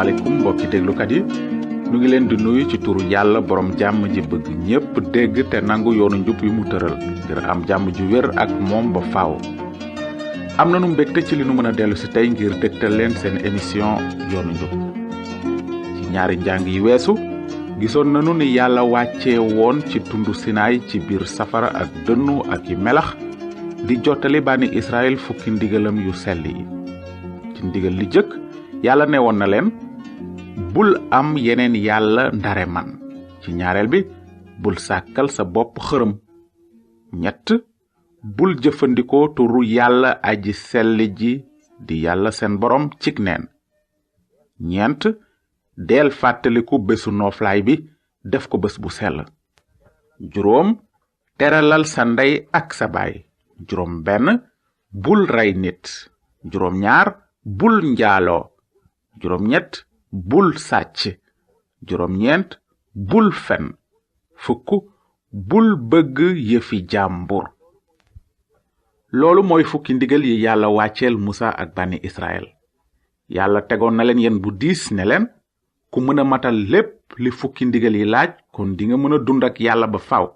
asalaamaaleykum mbokki déglukat yi ñu ngi leen di nuyu ci turu yàlla borom jàmm ji bëgg ñépp dégg te nangu yoonu njub yu mu tëral ngir am jàmm ju wér ak moom ba faaw. am nañu mbégte ci li nu mën a dellu si tey ngir dégtal leen seen émission yoonu njub. ci ñaari njàng yi weesu gisoon nañu ni yàlla wàccee woon ci tundu Sinaay ci biir safara ak dënnu ak i melax di jottali bànni Israël fukki ndigalam yu sell yi. ci ndigal li jëkk yàlla ne woon na leen bul am yeneen yàlla ndare man. ci ñaareel bi bul sàkkal sa bopp xërëm. ñett bul jëfandikoo turu yàlla aji sell ji di yàlla seen borom cig neen. ñeent deel fàttaliku bésu nooflaay bi def ko bés bu sell. juróom teralal sa ndey ak sa baay. juróom benn bul rey nit. juróom ñaar bul njaaloo. juróom ñett bul sàcc. juróom ñeent bul fen. fukk bul bëgg yëfi jàmbur. loolu mooy fukki ndigal yi yàlla wàcceel Musa ak bànni Israël. yàlla tegoon na leen yen bu diis ne leen ku mën a matal lépp li fukki ndigal yi laaj kon dinga mën a dund ak yàlla ba faaw.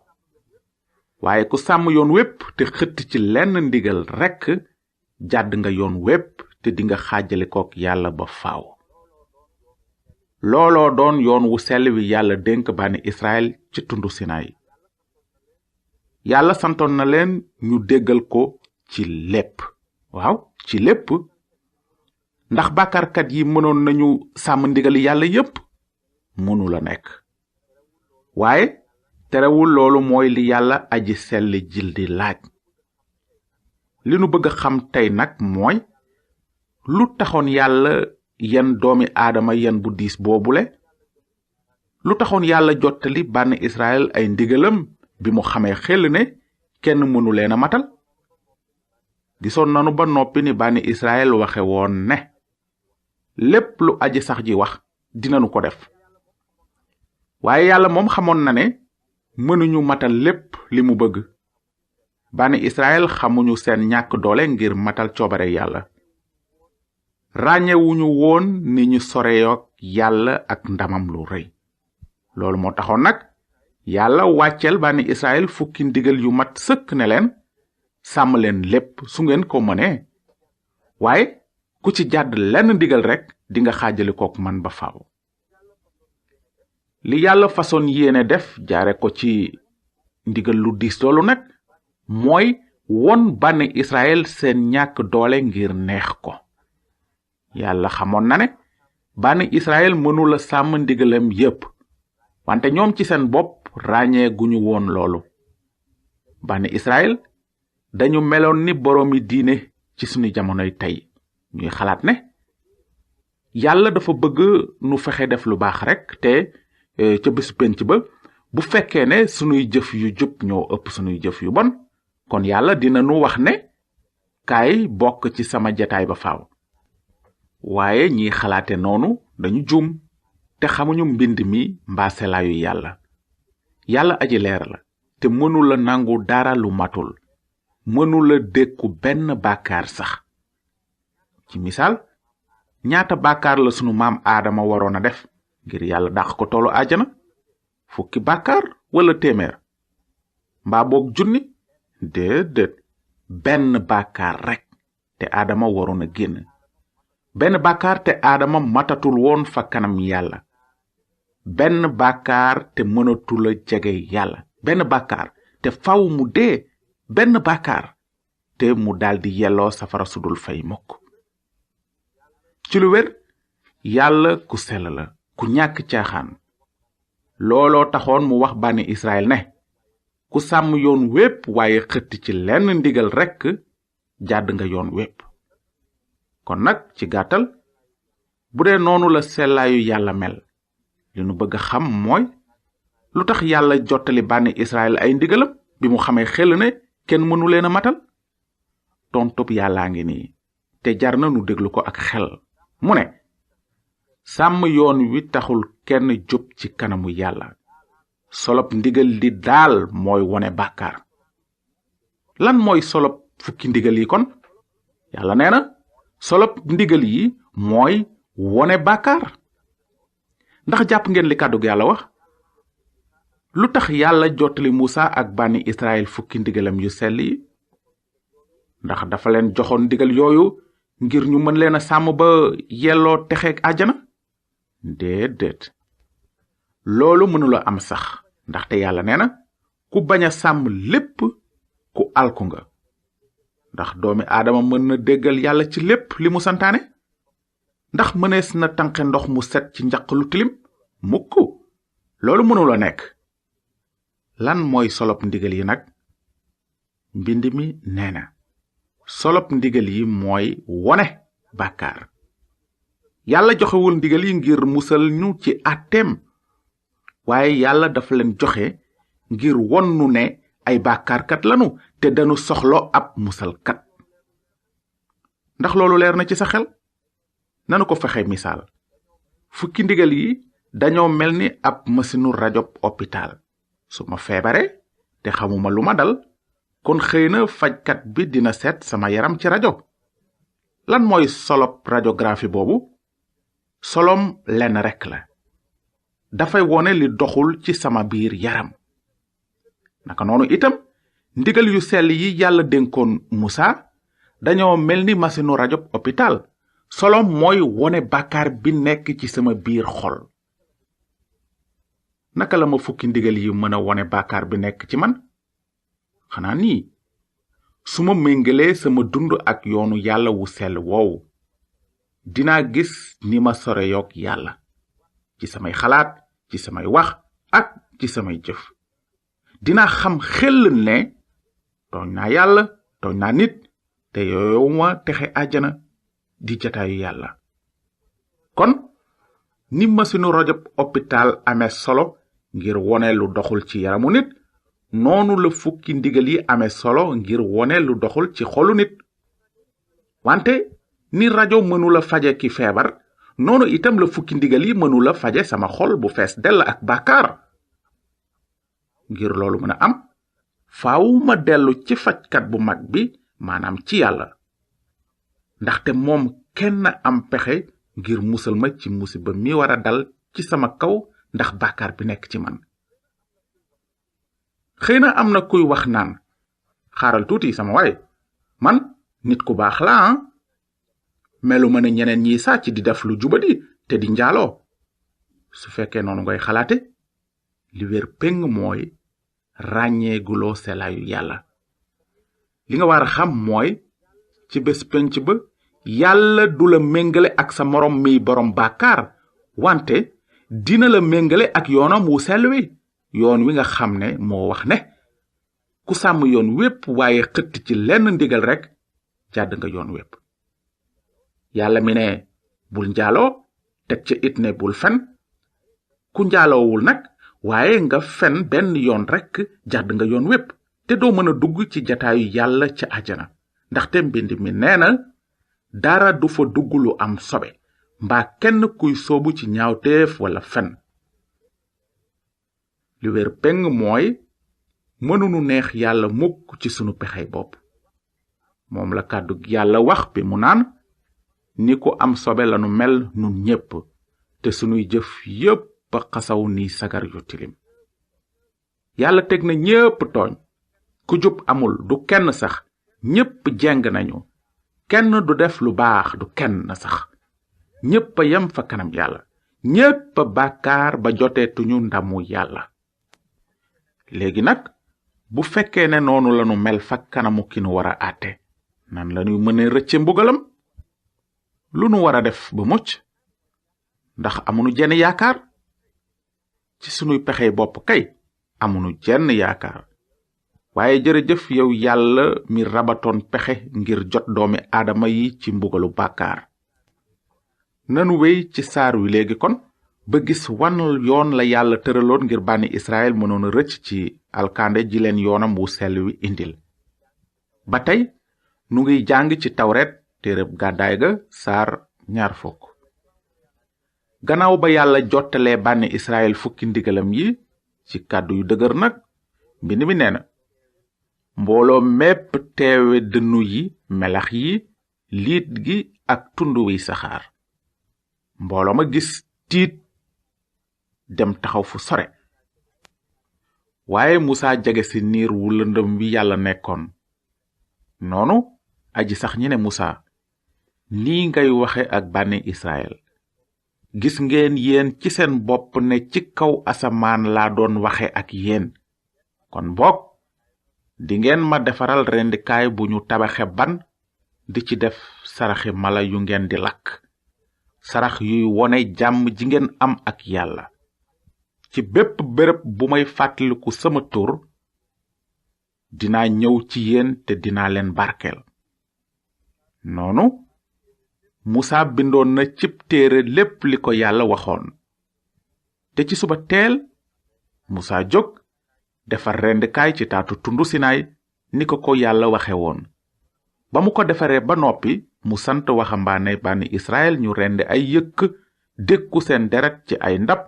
waaye ku sàmm yoon wépp te xëtt ci lenn ndigal rekk jàdd nga yoon wépp te dinga xaajale kook yàlla ba faaw. looloo doon yoon wu sell wi yàlla dénk bànni Israël ci tundu Sinaay. yàlla santoon na leen ñu déggal ko ci lépp. waaw ci lépp. ndax bàkkaarkat yi mënoon nañu sàmm ndigali yàlla yépp? mënu la nekk. waaye terewul loolu mooy li yàlla aji sell jil di laaj. li nu bëgg a xam tey nag mooy lu taxoon yàlla yen doomi aadama yen bu diis boobule? lu taxoon yàlla jottali bànni Israël ay ndigalam bi mu xamee xel ne kenn mënu leen a matal? gisoon nanu ba noppi ni bànni Israël waxe woon ne lépp lu aji sax ji wax dinanu ko def. waaye yàlla moom xamoon na ne mënuñu matal lépp li mu bëgg. bànni Israël xamuñu seen ñàkk doole ngir matal coobare yàlla. ràññewuñu woon ni ñu soreyook yàlla ak ndamam lu rëy. loolu moo taxoon nag yàlla wàcceel bànni Israël fukki ndigal yu mat sëkk ne leen sàmm leen lépp su ngeen ko mënee. waaye ku ci jàdd lenn ndigal rekk dinga xaajale kook man ba faaw. li yàlla façon yéene def jaare ko ci ndigal lu diis loolu nag mooy won bànni Israël seen ñàkk doole ngir neex ko. yàlla xamoon na ne bànni Israël mënula sàmm ndigalam yépp wante ñoom ci seen bopp ràññee guñu woon loolu. bànni Israël dañu meloon ni boroomi diine ci sunu jamonoy tey ñuy xalaat ne yàlla dafa bëgg nu fexe def lu baax rekk te ca bésu penc ba bu fekkee ne sunuy jëf yu jub ñoo ëpp sunuy jëf yu bon kon yàlla dina nu wax ne kaay bokk ci sama jataay ba faaw. waaye ñiy xalaate noonu dañu juum te xamuñu mbind mi mbaa selaayu yàlla. yàlla aji leer la te mënula nangu dara lu matul. mënula dékku benn bàkkaar sax. ci misaal ñaata bàkkaar la sunu maam aadama waroon a def ngir yàlla dàq ko toolu àjjana? 10 bàkkaar wala 100? mbaa boog 1,000? déedéet, benn bàkkaar rekk te aadama waroon a génn. benn bàkkaar te aadama matatul woon fa kanam yàlla. benn bàkkaar te mënatula jege yàlla. benn bàkkaar te faw mu dee. benn bàkkaar te mu daldi yelloo safara sudul fay mukk. ci lu wér yàlla ku sell la ku ñàkk caaxaan. looloo taxoon mu wax bànni Israël ne ku sàmm yoon wépp waaye xëtt ci lenn ndigal rekk jàdd nga yoon wépp. kon nag ci gàttal bu dee noonu la sellaayu yàlla mel li nu bëgg a xam mooy lu tax yàlla jottali bànni Israël ay ndigalam bi mu xamee xel ne kenn mënu leen a matal? tontub yàllaa ngi nii te jar na nu déglu ko ak xel. mu ne sàmm yoon wi taxul kenn jub ci kanamu yàlla. solob ndigal li daal mooy wone bàkkaar. lan mooy solob fukki ndigal yi kon? yàlla nee na solob ndigal yi mooy wone bàkkaar. ndax jàpp ngeen li kàddug yàlla wax lu tax yàlla jottali Musa ak bànni Israël fukki ndigalam yu sell yi ndax dafa leen joxoon ndigal yooyu ngir ñu mën leen a sàmm ba yelloo texeeg àjjana déedéet loolu mënula am sax ndaxte yàlla nee na ku bañ a sàmm lépp ku alku nga ndax doomi aadama mën na déggal yàlla ci lépp li mu santaane ndax mënees na tànqe ndox mu set ci njaq lu tilim mukk loolu mënula nekk lan mooy solop ndigal yi nag mbind mi nee na solop ndigal yi mooy wone bàkkaar yàlla joxewul ndigal yi ngir musal ñu ci àtteem waaye yàlla dafa leen joxe ngir won nu ne ay bàkkaarkat lanu te dañu soxlo ab musalkat ndax loolu leer na ci sa xel nanu ko fexe misaal fukki ndigal yi dañoo mel ni ab masinu rajob hôpital su ma feebare te xamuma lu ma dal kon xëy na fajkat bi dina seet sama yaram ci rajo lan mooy solop radiographie boobu solom lenn rekk la dafay wone li doxul ci sama biir yaram naka noonu itam ndigal yu sell yi yàlla dénkoon Musa dañoo mel ni masinu rajob hôpital solom mooy wone bàkkaar bi nekk ci sama biir xol naka la ma fukki ndigal yi mën a wone bàkkaar bi nekk ci man xanaa nii su ma méngalee sama dund ak yoonu yàlla wu sell woowu dinaa gis ni ma sore yoog yàlla ci samay xalaat ci samay wax ak ci samay jëf dinaa xam xel ne tooñ naa yàlla tooñ naa nit te yooyu ma texe àjjana di jataayu yàlla kon ni masinu rajob hôpital amee solo ngir wone lu doxul ci yaramu nit noonu la fukki ndigal yi amee solo ngir wone lu doxul ci xolu nit wante ni rajo mënula faje ki feebar noonu itam la fukki ndigal yi mënula faje sama xol bu fees dell ak bàkkaar ngir loolu mën a am faaw ma dellu ci fajkat bu mag bi maanaam ci yàlla ndaxte moom kenn am pexe ngir musal ma ci musiba mi wara dal ci sama kaw ndax bàkkaar bi nekk ci man xëy na am na kuy wax naan xaaral tuuti sama waay man nit ku baax laa melu ma ne ñeneen ñiy sàcc di def lu jubadi te di njaaloo su fekkee noonu ngay xalaate li wér péng mooy ràññeeguloo selaayu yàlla li nga war a xam mooy ci bés penc ba yàlla du la méngale ak sa morom miy borom bàkkaar wante dina la méngale ak yoonam wu sell wi yoon wi nga xam ne moo wax ne ku sàmm yoon wépp waaye xëtt ci lenn ndigal rekk jàdd nga yoon wépp yàlla mi ne bul njaaloo teg ca it ne bul fen ku njaaloowul nag waaye nga fen benn yoon rekk jàdd nga yoon wépp te doo mën a dugg ci jataayu yàlla ca àjjana ndaxte mbind mi nee na dara du fa dugg lu am sobe mbaa kenn kuy soobu ci ñaawteef wala fen li wér peng mooy mënunu neex yàlla mukk ci sunu pexey bopp moom la kàddug yàlla wax bi mu naan ni ku am sobe lanu mel nun ñépp te sunuy jëf yépp a xasaw ni sagar yu tilim yàlla teg na ñépp tooñ ku jub amul du kenn sax ñépp jeng nañu kenn du def lu baax du kenn sax ñépp a yem fa kanam yàlla ñépp a bàkkaar ba joteetuñu ndamu yàlla léegi nag bu fekkee ne noonu lanu mel fa kanamu ki nu war a àtte nan lañuy mëne rëcce mbugalam lu nu war a def ba mucc ndax amunu jenn yaakaar ci sunuy pexey bopp kay amunu jenn yaakaar waaye jërëjëf yow yàlla mi rabatoon pexe ngir jot doomi aadama yi ci mbugalu bàkkaar nanu wey ci saar wi léegi kon ba gis wan yoon la yàlla tëraloon ngir bànni Israël mënoon a rëcc ci alkande ji leen yoonam wu sell wi indil ba tey nu ngiy jàng ci tawret téereb gàddaay ga saar 20 gannaaw ba yàlla jottalee bànni Israël fukki ndigalam yi ci kàddu yu dëgër nag mbind mi nee na mbooloo mépp teewe dënnu yi melax yi liit gi ak tund wi saxaar mbooloo ma gis tiit dem taxaw fu sore. waaye Musa jege si niir wu lëndëm wi yàlla nekkoon. noonu aji sax ñi ne Musa, nii ngay waxe ak bànni Israël. gis ngeen yéen ci seen bopp ne ci kaw asamaan laa doon waxe ak yéen. kon boog dingeen ma defaral rendikaay bu ñu tabaxe ban di ci def saraxi mala yu ngeen di lakk, sarax yuy wone jàmm ji ngeen am ak yàlla. ci bépp béréb bu may fàttaliku sama tur dinaa ñëw ci yéen te dinaa leen barkeel. noonu Musa bindoon na cib téere lépp li ko yàlla waxoon. te ci suba teel Musa jóg defar rendikaay ci taatu tundu Sinaay ni ko yàlla waxe woon. ba mu ko defaree ba noppi mu sant waxambaane bànni Israël ñu rendi ay yëkk dékku seen deret ci ay ndab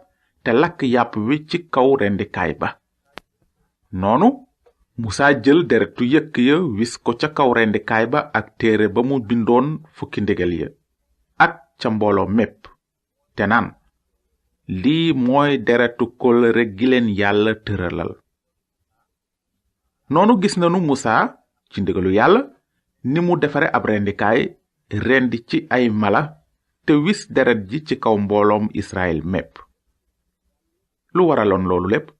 te lakk yàpp wi ci kaw rendikaay ba. noonu Musa jël deretu yëkk ya wis ko ca kaw rendikaay ba ak téere ba mu bindoon fukki ndigal ya ak ca mbooloo mépp te naan, lii mooy deretu kóllëre gi leen yàlla tëralal. noonu gis nanu Musa ci ndigalu yàlla ni mu defare ab rendikaay rendi ci ay mala te wis deret ji ci kaw mbooloom Israël mépp. lu waraloon loolu lépp?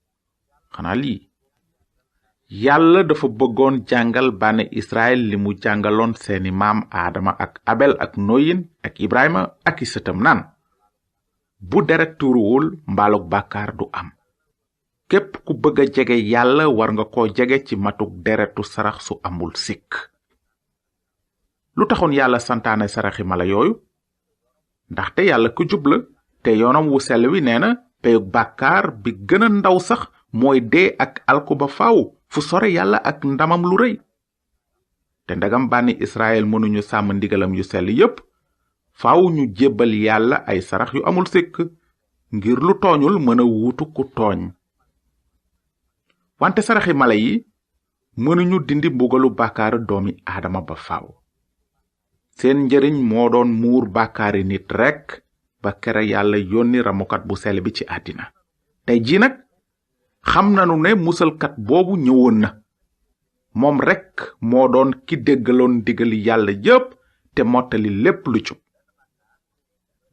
xanaa lii, yàlla dafa bëggoon jàngal bànni Israël li mu jàngaloon seeni maam Aadama ak Abel ak Noyin ak Ibrahima ak i sëtam naan, bu deret tuuruwul mbaalug bàkkaar du am. képp ku bëgg a jege yàlla war nga ko jege ci matuk deretu sarax su amul sikk. lu taxoon yàlla santaane saraxi mala yooyu? ndaxte yàlla ku jub la te yoonam wu sell wi nee na peyug bàkkaar bi gën a ndaw sax mooy dee ak alku ba faaw fu sore yàlla ak ndamam lu rëy. te ndagam bànni Israël mënuñu sàmm ndigalam yu sell yépp, faaw ñu jébbal yàlla ay sarax yu amul sikk ngir lu tooñul mën a wuutu ku tooñ. wante saraxi mala yi mënuñu dindi mbugalu bàkkaar doomi aadama ba faaw. seen njëriñ moo doon muur bàkkaari nit rekk ba kere yàlla yónni ramukat bu sell bi ci àddina. tey jii nag xam nanu ne musalkat boobu ñëwoon na. moom rekk moo doon ki déggaloon digali yàlla yépp te mottali lépp lu jub.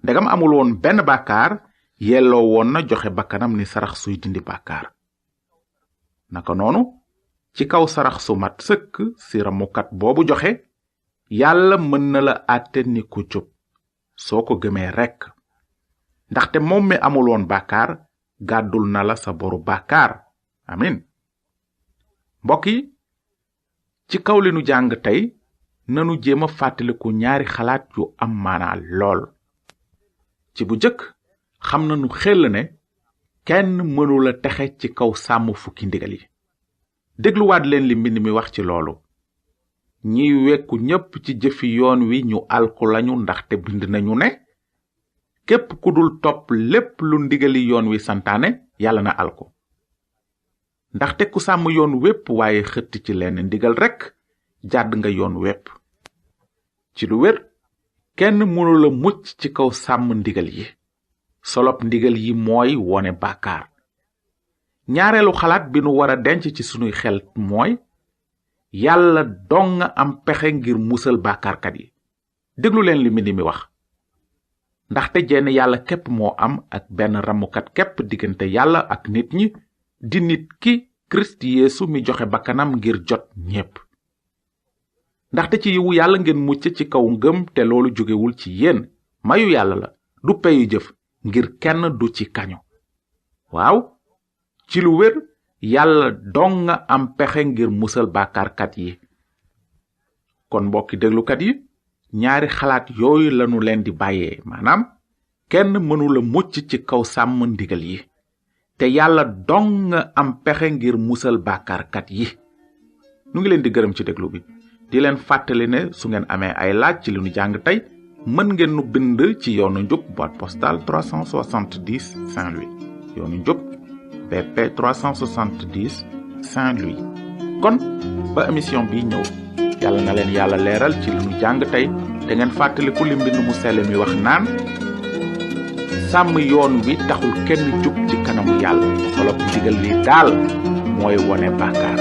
ndegam amul woon benn bàkkaar, yelloo woon na joxe bakkanam ni sarax suy dindi bàkkaar. naka noonu ci kaw sarax su mat sëkk si ramukat boobu joxe, yàlla mën na la àtte ni ku jub soo ko gëmee rekk. ndaxte moom mi amul woon bàkkaar gàddul na la sa boru bàkkaar. amin. mbokk yi, ci kaw li nu jàng tey nanu jéema fàttaliku ñaari xalaat yu am maanaa lool. ci bu jëkk xam nanu xel ne kenn mënula texe ci kaw sàmm fukki ndigal yi. dégluwaat leen li mbind mi wax ci loolu. ñiy wekku ñépp ci jëfi yoon wi ñu alku lañu ndaxte bind nañu ne képp ku dul topp lépp lu ndigali yoon wi santaane yàlla na alku. ndaxte ku sàmm yoon wépp waaye xëtt ci lenn ndigal rekk jàdd nga yoon wépp. ci lu wér kenn mënula mucc ci kaw sàmm ndigal yi. solop ndigal yi mooy wone bàkkaar. ñaareelu xalaat bi nu wara denc ci sunuy xel mooy yàlla dong am pexe ngir musal bàkkaarkat yi. déglu leen li mbind mi wax. ndaxte jenn yàlla képp moo am ak benn ramukat képp diggante yàlla ak nit ñi, di nit ki Kirist Yeesu mi joxe bakkanam ngir jot ñépp. ndaxte ci yiwu yàlla ngeen mucc ci kaw ngëm te loolu jógewul ci yéen, mayu yàlla la, du peyu jëf ngir kenn du ci kañu. waaw, ci lu wér yàlla dong nga am pexe ngir musal bàkkaarkat yi. kon mbokki déglukat yi, ñaari xalaat yooyu lanu leen di bàyyee, maanaam kenn mënula mucc ci kaw sàmm ndigal yi te yàlla dong nga am pexe ngir musal bàkkaarkat yi. nu ngi leen di gërëm ci déglu bi, di leen fàttali ne su ngeen amee ay laaj ci li nu jàng tey mën ngeen nu bind ci yoonu njub boîte postale 370 Saint-Louis. yoonu njub BP 370 Saint-Louis. kon ba émission bi ñëw, yàlla na leen yàlla leeral ci li nu jàng tey te ngeen fàttaliku li mbind mu sell mi wax naan sàmm yoon wi taxul kenn jub ci kanamu yàlla solo ndigal li daal mooy wone bàkkaar